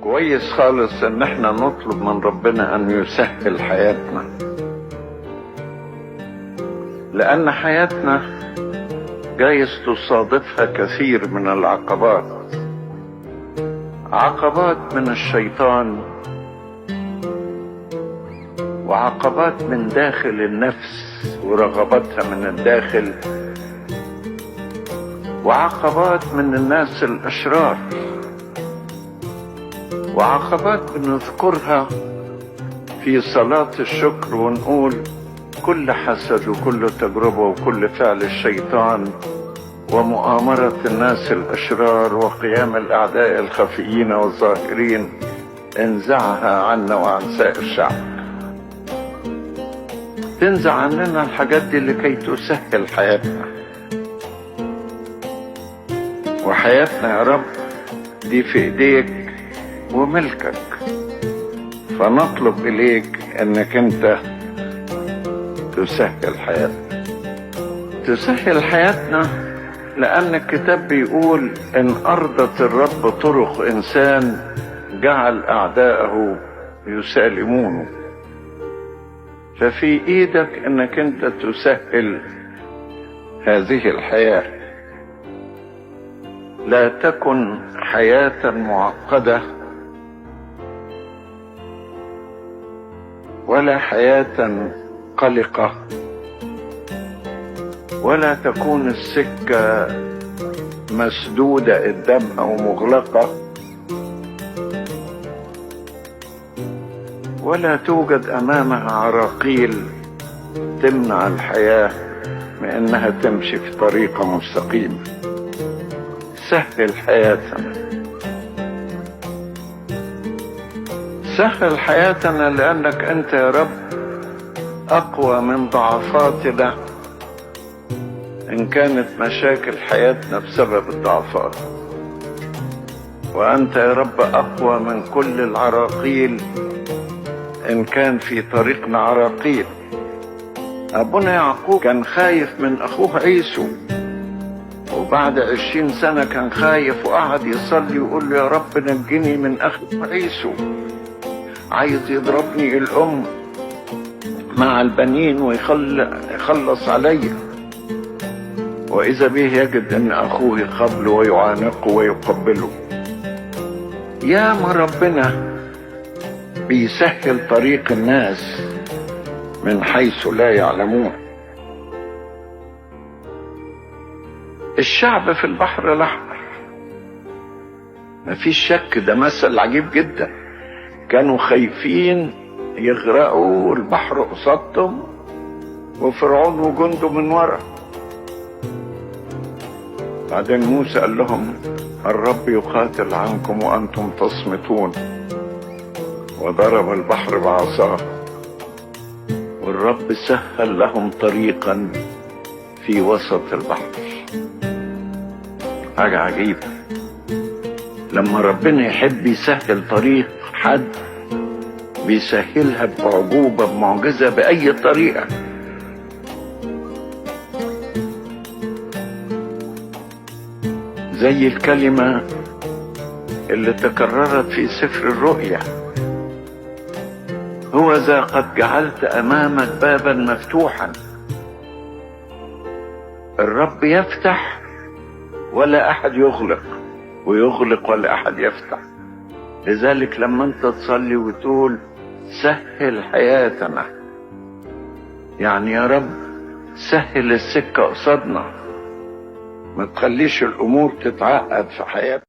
كويس خالص ان احنا نطلب من ربنا ان يسهل حياتنا، لان حياتنا جايز تصادفها كثير من العقبات، عقبات من الشيطان وعقبات من داخل النفس ورغبتها من الداخل، وعقبات من الناس الأشرار، وعقبات بنذكرها في صلاة الشكر ونقول كل حسد وكل تجربة وكل فعل الشيطان ومؤامرة الناس الأشرار وقيام الأعداء الخفيين والظاهرين انزعها عنا وعن سائر الشعب. تنزع عننا الحاجات دي لكي تسهل حياتنا، وحياتنا يا رب دي في ايديك وملكك، فنطلب إليك أنك أنت تسهل حياتنا. تسهل حياتنا لأن الكتاب بيقول إن أرضت الرب طرق إنسان جعل أعداءه يسالمونه. ففي إيدك أنك أنت تسهل هذه الحياة. لا تكن حياة معقدة ولا حياة قلقة، ولا تكون السكة مسدودة قدام أو مغلقة، ولا توجد أمامها عراقيل تمنع الحياة من أنها تمشي في طريقة مستقيمة. سهل حياتنا، سهل حياتنا، لأنك أنت يا رب أقوى من ضعفاتنا إن كانت مشاكل حياتنا بسبب الضعفات، وأنت يا رب أقوى من كل العراقيل إن كان في طريقنا عراقيل. أبونا يعقوب كان خايف من أخوه عيسو، وبعد 20 سنة كان خايف وقعد يصلي ويقول له يا رب نجني من أخي عيسو، عايز يضربني الأم مع البنين ويخلص علي. وإذا به يجد أن أخوه يقبله ويعانقه ويقبله. يا ما ربنا بيسهل طريق الناس من حيث لا يعلمون. الشعب في البحر الأحمر مفيش شك، ده مثل عجيب جدا، كانوا خايفين يغرقوا، البحر قصادهم وفرعون وجنده من ورا. بعدين موسى قال لهم الرب يقاتل عنكم وأنتم تصمتون، وضرب البحر بعصاه، والرب سهل لهم طريقا في وسط البحر. حاجة عجيبة لما ربنا يحب يسهل طريق حد بيسهلها بعجوبة، بمعجزة، بأي طريقة. زي الكلمة اللي تكررت في سفر الرؤيا، هو ذا قد جعلت أمامك بابا مفتوحا. الرب يفتح ولا أحد يغلق، ويغلق ولا أحد يفتح. لذلك لما أنت تصلي وتقول سهل حياتنا، يعني يا رب سهل السكة قصادنا، ما تخليش الأمور تتعقد في حياتنا.